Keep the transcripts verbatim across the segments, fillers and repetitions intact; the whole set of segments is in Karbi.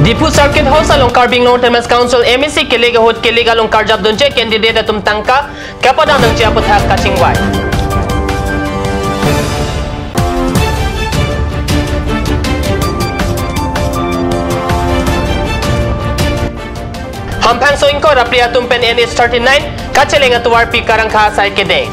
Diphu Circuit House along Karbi Anglong Autonomous Council M A C kelek ahut kelek along karjap dunji candidate atum tangka kepadam nangji aphuthak kachingvai. Hamphang singkoi ra phli atum pen N H thirty-nine kacheleng atovarpi karangkha asai kedeng.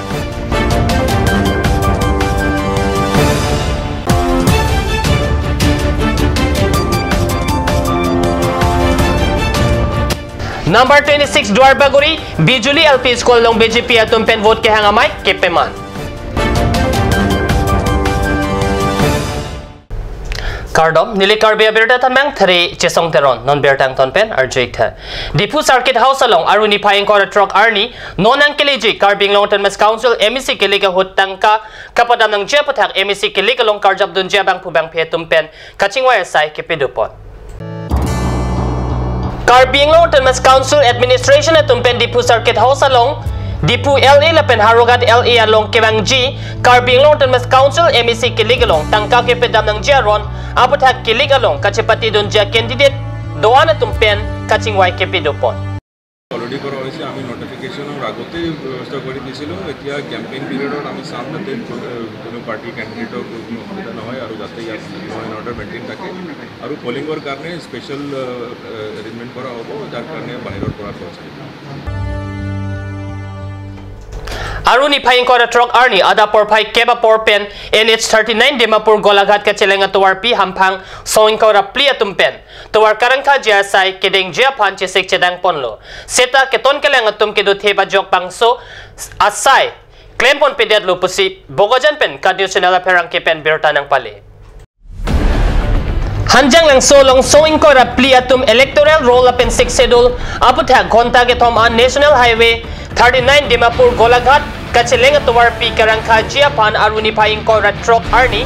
Number twenty-six Duarbagori Bijuli L P School along B J P atum pen vote kehang amei kepaman. Kardom, neli Karbi Abirta Tamang Thari Chesong Teron, non birta angton pen arju-ik tha. Diphu Circuit House along Aru niphai ingkoi ra throk arni non nangkeleji Karbi Anglong Autonomous Council M A C kelek ahut tangka kepadam nangji aphuthak M A C kelek along karjap dunji abangphu bangphi atum pen kachingvai asai kepidopon. Karbi Anglong Autonomous Council Administration atum pen Diphu Circuit House along, Diphu L A lapen Howraghat L A along kevangji Karbi Anglong Autonomous Council M A C kelek along tangka kepadam nangji aron aphuthak kelek along kachepate dunji candidate do-an atum pen kachingvai kepidopon. Already কৰা হৈছে। আমি নটিফিকেশ্যনৰ আগতেই ব্যৱস্থা কৰি দিছিলোঁ। এতিয়া কেম্পেইন পিৰিয়ডত আমি চাম যাতে কোনো, কোনো পাৰ্টি কেণ্ডিডেটৰ কোনো অসুবিধা নহয় আৰু যাতে ইয়াত ল' এণ্ড অৰ্ডাৰ মেইনটেইন থাকে। আৰু পলিঙৰ কাৰণে স্পেচিয়েল, আ, আ, এৰেঞ্জমেণ্ট কৰা হ'ব, যাৰ কাৰণে বাহিৰৰ পৰা খৰচ আহিব। Aru niphai ingkoi ra throk arni adap porphai kep apor pen N H thirty-nine Dimapur Golaghat kacheleng atovarpi hamphang singkoi ra phli atum pen tovar karangkhaji asai kedengji aphan chesik chedangponlo. Seta keton kelang atum kedothe bajok bangso asai klemponpedetlo pusi Bokajan pen Kadyu Channel apherangke pen birta nangpale. Hanjanglangso along singkoi ra phli atum electoral roll lapen Sixth Schedule aphuthak ghonta kethom an National Highway thirty-nine Dimapur Golaghat kacheleng atovarpi karangkhaji aphan Aru niphai ingkoi ra throk arni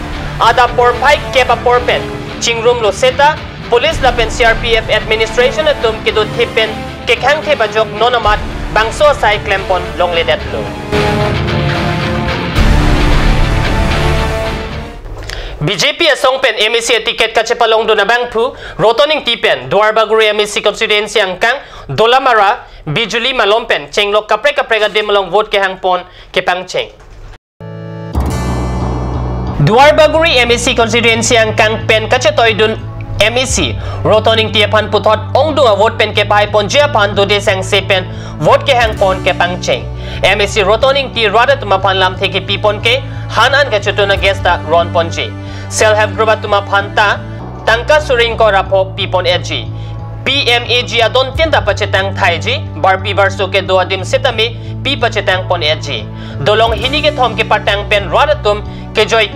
adap porphai kep apor pen chingrumlo seta police lapen C R P F administration atum kedothe pen kekhangthe bajok non amat bangso asai klempon longledetlo. B J P asong pen M A C aticket kachepalongdun abangphu Roton Ingti pen Duarbagori M A C constituency angkang Dolamara Bijuli malom pen chenglok kaprek kaprek adim along vote kehangpon kepangcheng. Duarbagori M A C constituency angkang pen kachetoidun M A C Roton Ingti aphan puthot ongdung avote pen kepaiponji aphan dode sangse pen vote kehangpon kepangcheng. M A C Roton Ingti rat atum aphan lamthe kepipon ke han an kachetun ages ta ronponji. Self help group atum aphan ta tangka suri ingkoi ra pho pipon-etji. P M A G adon tin ta pachetang thaiji, barpi barso kedo adim setame pi pachetangpon-etji. Dolong hini kethom kepatang pen rat atum kejoi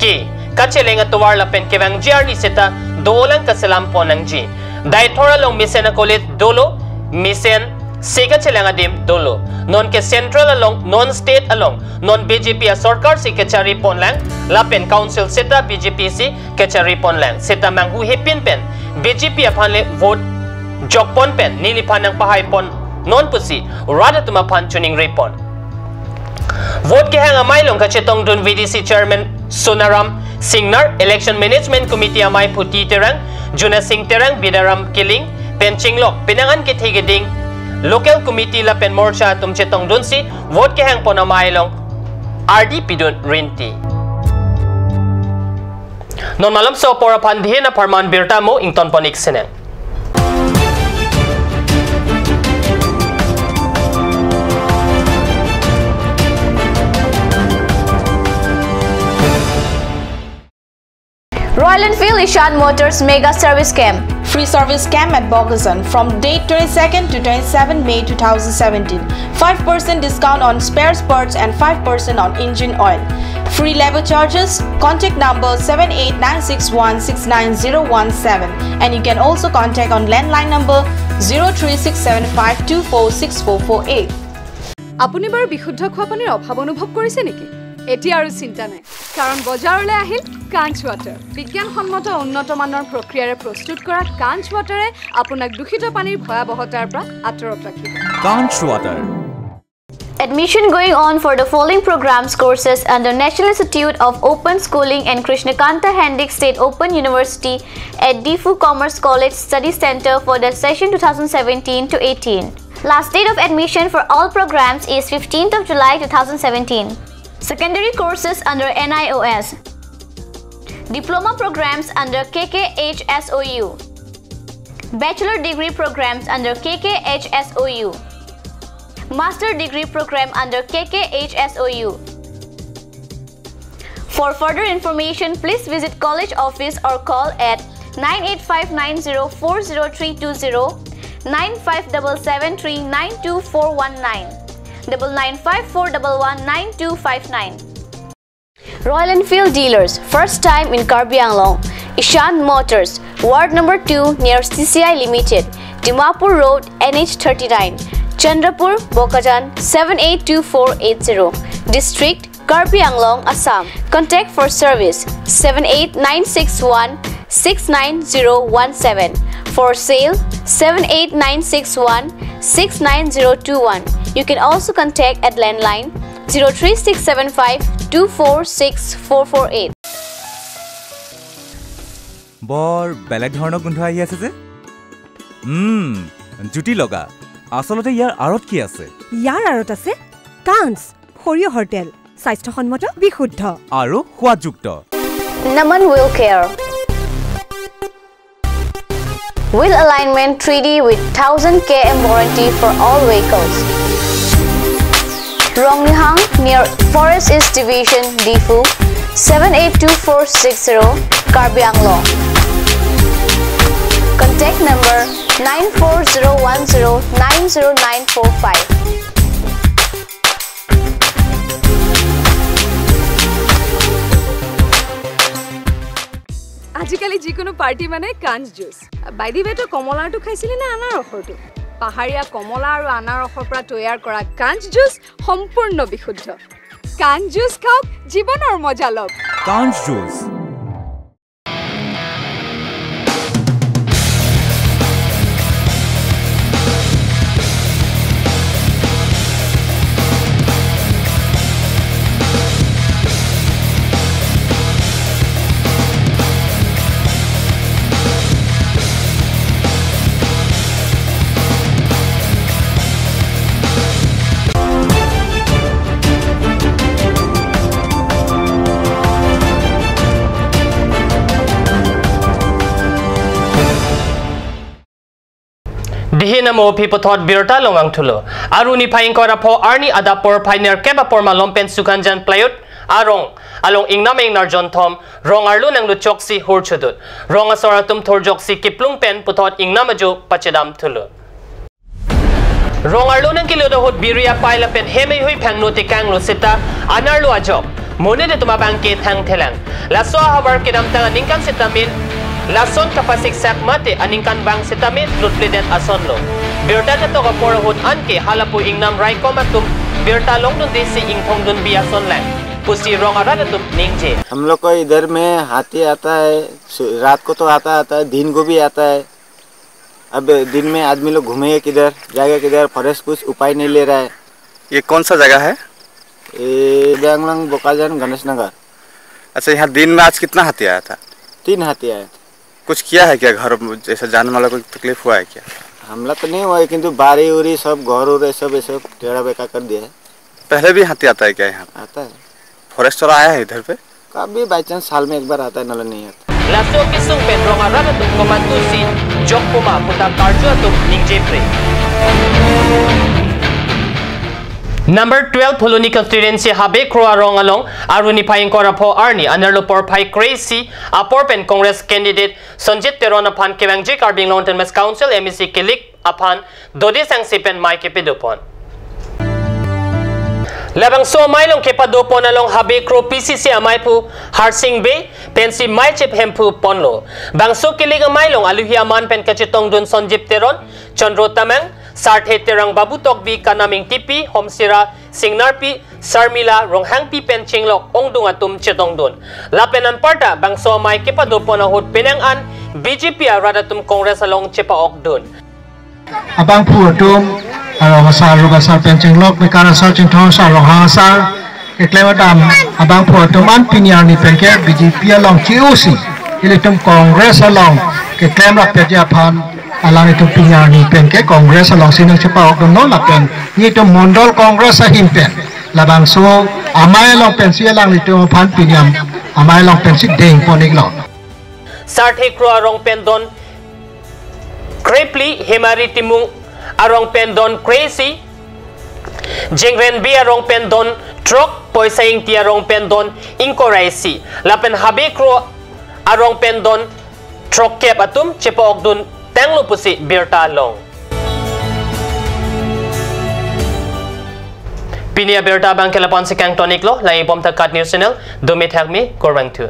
ke kacheleng atovar lapen kevangji arni seta dolang kaselampon nangji. Deithor along mesen akolit dolo, mesen se kachelang adim dolo. Non ke central along, non state along, non B J P asorkar si kechariponlang, lapen council seta B J P si kechariponlang. Seta manghu hepin pen B J P aphan le vote jokpon pen neliphan nangpahaipon non pusi rat atum aphan choningripon. Vote kehang amei along kachetongdun V D C Chairman Sonaram Singnar, Election Management Committee amei Phuti Terang, Juna Sing Terang, Bidaram Killing pen chenglok penang an kethe keding local committee lapen morcha atum chetongdunsi vote kehangpon amei along ardi pidun rinti. Non malomso apor aphan dihin apharman birta mo ingtonpon-ik sinang. Royal Enfield Ishan Motors Mega Service Camp. Free service camp at Bokajan from date twenty-second to twenty-seven May two thousand seventeen. Five percent discount on spare parts and five percent on engine oil. Free labour charges. Contact number seven eight nine six one six nine zero one seven. And you can also contact on landline number zero three six seven five two four six four four eight. আপুনি বাৰু বিশুদ্ধ খোৱা পানীৰ অভাৱ অনুভৱ কৰিছে নেকি? এতিয়া আৰু চিন্তা নাই, কাৰণ বজাৰলৈ আহিল কাঞ্চ ৱাটাৰ। বিজ্ঞানসন্মত উন্নত মানৰ প্ৰক্ৰিয়াৰে প্ৰস্তুত কৰা কাঞ্চ ৱাটাৰে আপোনাক দূষিত পানীৰ ভয়াৱহতাৰ পৰা আঁতৰত ৰাখিব। Kanch Water. Admission going on for the following programs courses under National Institute of Open Schooling and Krishna Kanta Handique State Open University at Diphu Commerce College Study Center for the session two thousand seventeen to eighteen. Last date of admission for all programs is fifteenth of July two thousand seventeen. Secondary courses under N I O S. Diploma programs under K K H S O U. Bachelor degree programs under K K H S O U. Master degree program under K K H S O U. For further information, please visit college office or call at nine eight five nine zero four zero three two zero, nine five double seven three nine two four one nine, double nine five four double one nine two five nine. Royal Enfield dealers, first time in Karbi Anglong. Ishan Motors, Ward number two near C C I Limited, Dimapur Road, N H thirty-nine, Chandrapur, Bokajan, seven eight two four eight zero. District, Karbi Anglong, Assam. Contact for service, seven eight nine six one six nine zero one seven. For sale, seven eight nine six one six nine zero two one. You can also contact at landline zero three six seven five two four six four four eight. বৰ বেলেগ ধৰণৰ গোন্ধ আহি আছে যে। উম, জুতি লগা। আচলতে ইয়াৰ আঁৰত কি আছে? ইয়াৰ আঁৰত আছে কাঞ্চ, সৰিয়হৰ তেল, স্বাস্থ্যসন্মত, বিশুদ্ধ। আৰু সোৱাদযুক্ত। Naman Wheel Care. Wheel alignment three D with thousand K M warranty for all vehicles. Ronglihang near Forest East Division, Diphu, seven eight two four six zero, Karbi Anglong. Contact number nine four zero one zero nine zero nine four five. আজিকালি যিকোনো পাৰ্টি মানে কাঞ্চ juice. By the ৱে, তই কমলাৰটো খাইছিলি নে আনাৰসৰটো? পাহাৰীয়া কমলা আৰু আনাৰসৰ পৰা তৈয়াৰ কৰা কাঞ্চ জুচ সম্পূৰ্ণ বিশুদ্ধ। কাঞ্চ জুচ খাওক, জীৱনৰ মজা লওক। কাঞ্চ juice. Dihin amo aphi puthot birta long vangthulo. Aru niphai ingkoi ra pho arni adap porphai nerkep apor malom pen Sukhanjan Plywood arong along ingnam ingnar jonthom rong arlo nangluchoksi hur chodut. Rong asor atum thurjoksi kiplung pen puthot ingnam ajo pachedamthulo. Rong arlo nangkelut ahut biri apai lapen hem heihui phangno tekanglo seta anerlo ajok monit atum abangke thangthelang. Laso ahavar kedamtang aningkan sitame lason kapasiksak mate aningkanvang sitame lutledet asonlo. Birta ketok apor ahut anke halapu ingnam raikom atum birta longdundesi ingthongdunbi asonlang pusi rong arat atum ningje. हम लोग को इधर में हाथी आता है, सु-, रात को तो आता, आता है, दिन को भी आता है। अब दिन में आदमी लोग घूमेगा किधर, जाएगा किधर, फॉरेस्ट कुछ उपाय नहीं ले रहा है। ये कौन सा जगह है? ये बैंगलोंग, बोकाजान, गणेश नगर। अच्छा, यहाँ दिन में आज कितना हाथी आया था? तीन हाथी आए थे। कुछ किया है क्या घर में, जैसे जान माल को तकलीफ हुआ है क्या? हमला तो नहीं हुआ है, किंतु बारी उरी सब, घर उर सब, ये सब टेढ़ा बेका कर दिया है। पहले भी हाथी आता है क्या यहाँ? आता है। फॉरेस्ट वाला आया है इधर पे? कभी बाई चांस साल में एक बार आता है, नला नहीं आता। Laso kesung pen rong arat atum komantusi jok puma puta karju atum ningjepre. Number twelve Phuloni constituency Habe Kro arong along aru niphai ingkoi ra pho arni anerlo porphai kre-isi apor pen Congress candidate Sonjit Teron aphan kevangji Karbi Anglong Autonomous Council M A C kilik aphan dodi sangsi pen mei kepadopon. Labangso amei along kepadopon along Habe Kro P C C ameiphu Harsing Bey pensi mei chip hemphu ponlo. Bangso kilik amei along aluhi aman pen kachetongdun Sonjit Teron, Chandro Tamang, Sarthe Terang, Babu Tokbi, Kanam Ingtipi, Homsira Singnarpi, Sarmila Ronghangpi pen chinglok ongdung atum chetongdun. Lapen anparta bangso amei kepadopon ahut penang an B J P arat atum Congress along chepa-okdun. Abangphu atum Arong asar, arong asar pen chenglok, mekar asar, chinthong asar, ronghang asar keklem adam abangphu atum an pini arni pen ke B J P along che-osi, ilitum Congress along keklem rapetji aphan alanglitum pini arni pen ke Congress alongsi nangchepa-okdunlo lapen nelitum Mondol Congress ahin pen labangso amei along pensi alanglitum aphan pini am-, amei along pensi dengpon-iklo. Sarthe Kro arong pen don krephli, Hemari Timung arong pen don kre-isi, Jengrenbi arong pen don throk, Poisa Ingti arong pen don ingkoi ra isi, lapen Habe Kro arong pen don throkkep atum chepa-okdun tanglo pusi birta long. Pini abirta abang ke lapu-ansi kangton-iklo, langbomtha KAT News Channel, dome thakme, kurvangthu.